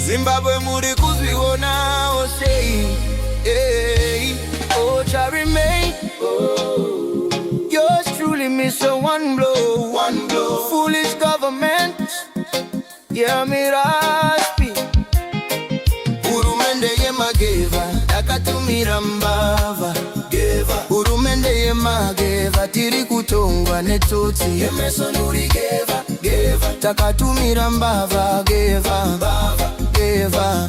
Zimbabwe muri kuzvionawo sei? Hey, oh, Charmaine. Oh. Yours truly miss a one blow. One blow. Foolish government. Yeah, miraspi. Hurumende yemageva yakatumira mbavha. Hurumende yemageva, tiri kutongwa netsotsi. Takatumira mbavha geva geva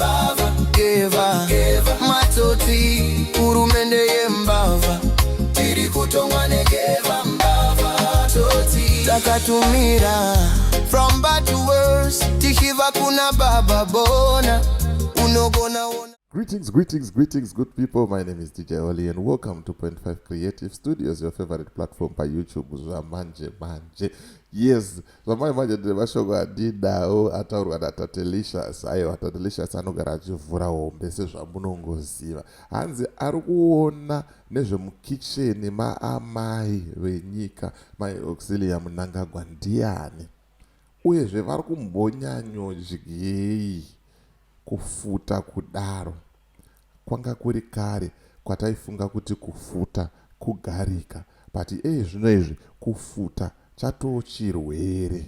geva matsotsi. Hurumende yembavha, tiri kutongwa negeva mbavha tsotsi. Takatumira from bad to worse, tichibva kuna Baba Bona unogona ona. Greetings, greetings, greetings, good people. My name is DJ Oli and welcome to Point 5 Creative Studios, your favorite platform by YouTube. Zvamanje manje. Yes, zvamanje manje ndine mashoko andinawo ataurwa naTatelicious. Aiwa, Tatelicious anogara achivhura hombe sezvamunongoziva. Hanzi ari kuona nezvemukicheni maamai venyika, Mai Auxilia Mnangagwa ndiani? Uyezve vari kumbonyanyodyei kufuta kudaro? Kwanga kuri kare kwataifunga kuti kufuta kugarika, but ei zvino izvi kufuta chatoo chirwere.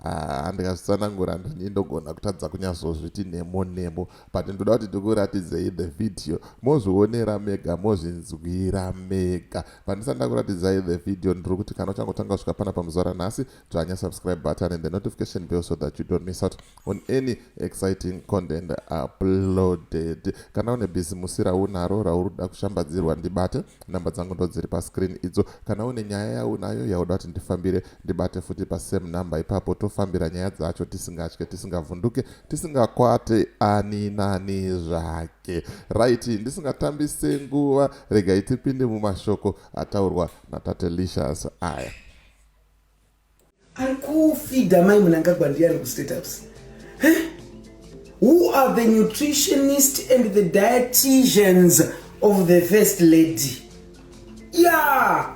Ah, ndikazvitsanangura ndini ndogona kutadza kunyatsozviti nemo nemo, but ndoda kuti ndikuratidzei the video, mozvionera mega, mozvinzwira mega. Pandisati ndakuratidzai the video, ndiri kuti kana uchangotanga kusvika pana pamuzuva ranhasi, dzvanya subscribe button and the notification bell so that you don't miss out on any exciting content uploaded. Kana une bhizimusi raunaro rauri kuda kushambadzirwa, ndibate. Namba dzangu ndo dziri pascreen idzo. Kana une nyaya yaunayo yauda kuti ndifambire, ndibate futi pasame number ipapo, tofambira nyaya dzacho tisingatye, tisingavhunduke, tisingakwate ani nani zvake. Right, ndisingatambise nguva, regai tipinde mumashoko ataurwa naTatelicious aya. Ari kufeeda Mai Mnangagwa ndiani kuState House? Who are the nutritionist and the dietitians of the First Lady? Yeah,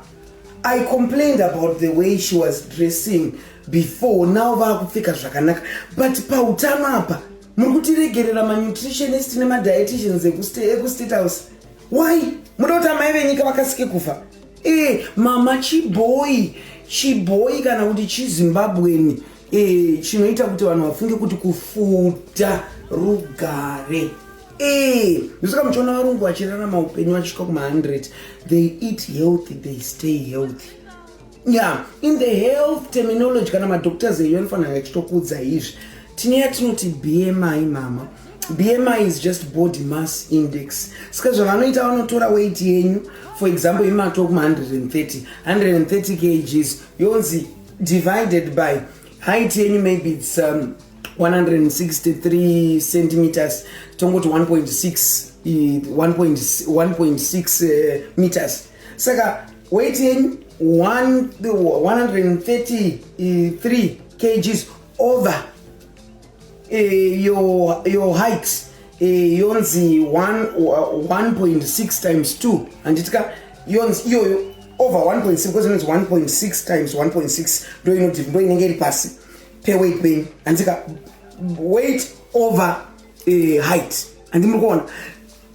I complained about the way she was dressing before. Now vaakupfeka zvakanaka, but pautano apa muri kutiregerera manutritionist nemadietitians ekuState House. Why muda kuti amai venyika vakasike kufa? E, mama, chibhoi chibhoi kana kuti chiZimbabweni e, chinoita kuti vanhu vafunge kuti kufuta rugare. E, ndosaka muchiona varungu vachirarama upenyu vachisvika kuma100. They eat healthy, they stay healthy. Yeah, in the health terminology, kana madoctors eyo anofanira achitokudza izvi, tine yatinoti BMI. Mama, BMI is just body mass index. Saka zvavanoita, vanotora weight yenyu, for example imato kuma130 130 kgs, yonzi divided by height yenyu, maybe it's 163 centimeters, tongoti 1.6 1.6 meters. Saka weight yenyu 133 kgs over your height, yonzi 1.6 times 2, handitika? Yonzi iyoyo over 1.6, because inonzi 1.6 times 1.6 ndo inenge iri pasi peweight penyu, handika? Weight over height, handi muri kuona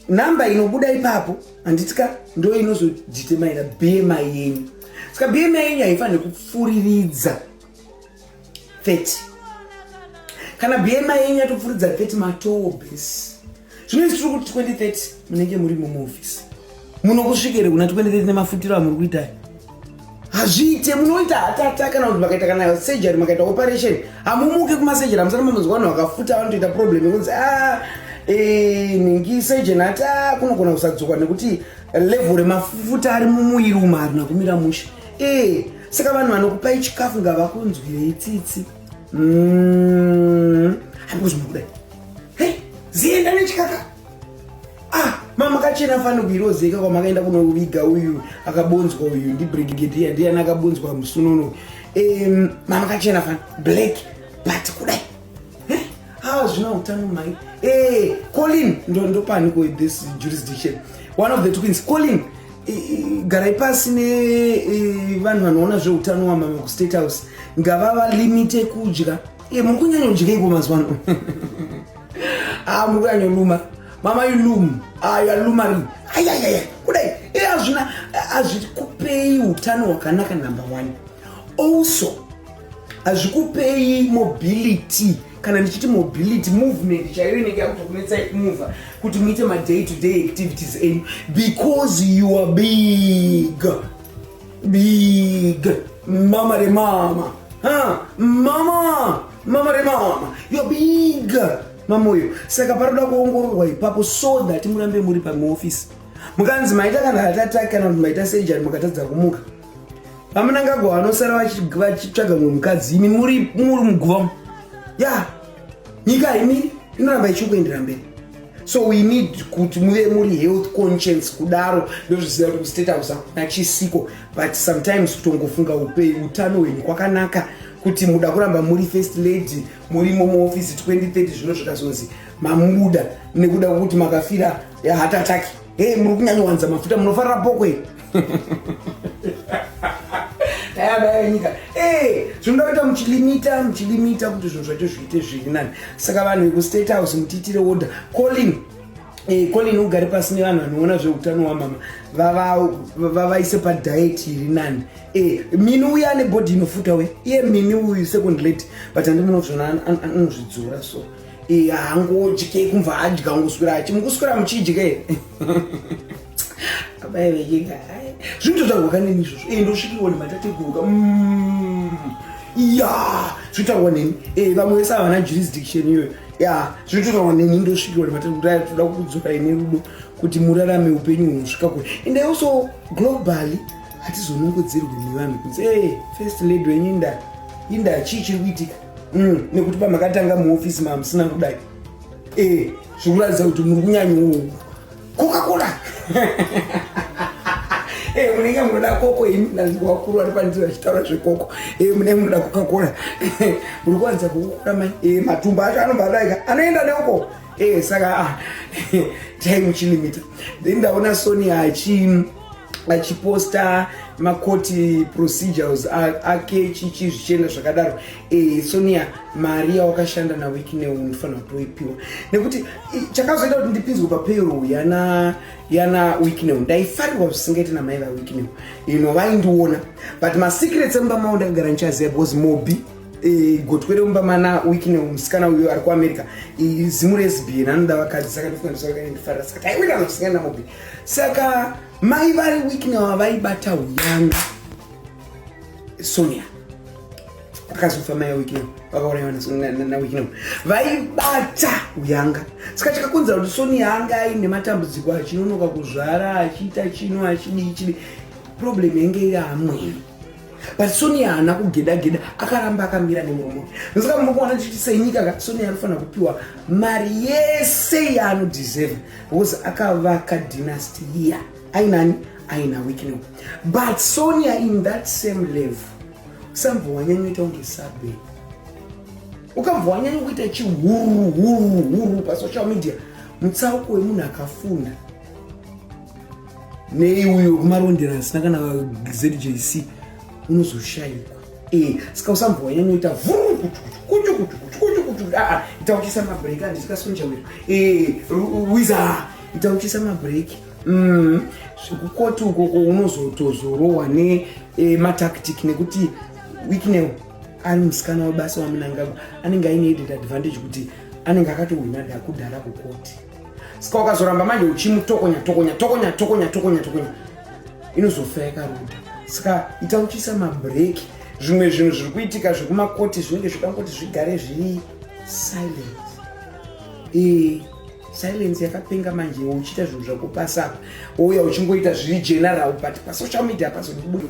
namba inobuda ipapo, handitika? Ndo inozodetermina BMI yenyu. Saka BMI yenyu haifaniri kupfuriridza 30. Kana BMI yenyu yatopfuridza 30, matoo obese. Zvino isi tiri kuti 2030 munenge muri mumuofisi. Munokusvikere kuna 2030 nemafutiro amuri kuitai? Hazviite. Munoita hatata kana kuti makaita kana surgery, makaita operation, hamumuke kumasurgery. Hamusati mamunzwa vanhu vakafuta vanotoita problem yekunzi a ningi surgeon ati a kunogona kusadzoka nekuti level remafuta ari mumuviri umu harina kumira mushe. Saka vanhu vanokupai chikafu ngavakunzwirei tsitsi. Handikuzvima kudai. Hei, zienda nechikaka. Ah, mama kachena fani kuirozeka kwamakaenda kunoviga uyu akabonzwa uyu ndibrigadier ndiani akabonzwa musunono. Mama kachena fani black, but kudai ah, zvina utano mai. Colin, ndopani ko this jurisdiction, one of the twins, Colin, garai pasi nevanhu vanoona zveutano wamama kuState House, ngavavalimite kudya. Muri kunyanya kudyeiko mazuva ano? Ah, muri kuyanyoluma mama, you loom. Ah, you are lumaring. Ayayaya, kudai e hazvina, hazvikupei utano hwakanaka, number one. Also hazvikupei mobility. Kana ndichiti mobility, movement chaiyo inenge yakutokunetsai kumuvha kuti muite maday to day activities enyu because you are big, big mama remama. Ha, mama, mama remama, you are big mamoyo. Saka paroda kuongororwa ipapo so that murambe muri pamuofisi. Mukanzi maita kana heart attack kana kuti maita surgery, mukatadza kumuka, VaMnangagwa vanosara vachitsvaga mumwe mukadzi, imi muri muguva. Ya, nyika haimiri, inoramba ichikuendera mberi. So we need kuti muve muri health conscious kudaro. Ndozviziva kuti kuState House hakuna chisiko, but sometimes kutongofunga upei utano hwenyu kwakanaka, kuti muda kuramba muri first lady murimo muofisi 2030, zvino zvikazonzi mamuda nekuda kwekuti makafira heart attack, hey, muri kunyanyowanza mafuta, munofarira pokwe nyika, zvinoda kuita muchilimita, muchilimita kuti zvinhu zvacho zviite zviri nani. Saka vanhu vekuState House, mutiitire order. Colin, Colin, ugare pasi nevanhu vanoona zveutano hwamama, vavaise padiet iri nani. Mini uyo ane body inofuta we, iye mini uyu second lady, but handimunozvona anozvidzora, so haangodye kumva adya, ungoswera achi mukuswera muchidya here? Abai venyika, zvinototaurwa kanini izvozvo? Ndosvikirwa nematateguruka. Ya, zvinotaurwa neni. Vamwe vese havana jurisdiction iyoyo. Ya, zvinototaurwa neni, ndosvikirwa nematateguru. Toda kudzorai nerudo kuti murarame upenyu hunosvika kure. And also globally hatizonongodzerwi nevanhu kunzi, e first lady wenyu inda inda, chii chiri kuitika? Nekuti pamakatanga muofisi mamusina kudai, zviri kuratidza kuti muri kunyanyo Coca-Cola. Munenge munoda koko imi. Ndanzwa vakuru vari pandiri vachitaura zvekoko. Munenge munoda Coca-Cola, muri kuwanza Coca-Cola mai. Matumbu acho anobva adaika, anoenda neuko. Saka tai muchilimita. Then ndaona Sonia achiposta macourt procedures ake, chichi zvichienda zvakadaro. Sonia, mari yawakashanda naWicknell unofanira kutoipiwa, nekuti chakazoita kuti ndipinzwe papayroll yana Wicknell, ndaifarirwa zvisingaiti namai vaWicknell ino, vaindiona, but masecrets emumba mavo ndakagara ndichaziva because Mobi, gotwe remumba mana Wicknell, musikana uyo ari kuAmerica, zimu lesbian, anoda vakadzi, saka ndofunga ndifanira. Saka taiwirana zvisingaiti naMobi. Saka mai vari Wicknell vaibata uyanga Sonia. Akazofa mai Wicknell, vakaurayiwa naWicknell, vaibata uyanga. Saka chakakonzera kuti Sonia anga aine matambudziko, achinonoka kuzvara, achiita chino, achidii chidii, problem yange iri amweni, but Sonia haana kugeda geda, akaramba akamira nemuromo. Saka munokuona tichiti senyika ka, Sonia anofanira kupiwa mari yese yaanodeserve because akavaka dynasty iya ainani, aina Wicknell. But Sonia, in that same level, usambva wanyanyoita kunge sabe, ukambva wanyanya kuita chihuru huru huru pasocial media, mutsauko wemunhu akafunda nei uyo kumarondera asina kana ZJC unozoshayikwa. Saka usambva wanyanyoita vhurukutukutukutukutukutukutu. Aa, ita uchisa mabreak, handitikasunjawiro wiza, ita uchisa mabreak. Zvekukoti ukoko unozotozorohwa nematactic, nekuti Wicknell ari musikana webasa waMnangagwa, anenge aine added advantage kuti anenge akatohwina kudhara kukoti. Saka ukazoramba manje uchimutokonya tokonya tokonya tokonya tokonya tokonya, inozofa yakaruda. Saka ita uchiisa mabreak. Zvimwe zvinhu zviri kuitika zvekumakoti zvinenge zvikangoti zvigare zviri silent. Silence yakapenga manje. Uchiita zvinhu zvako pasapa, ouya uchingoita zviri general, but pasocial media hapazodi kubude.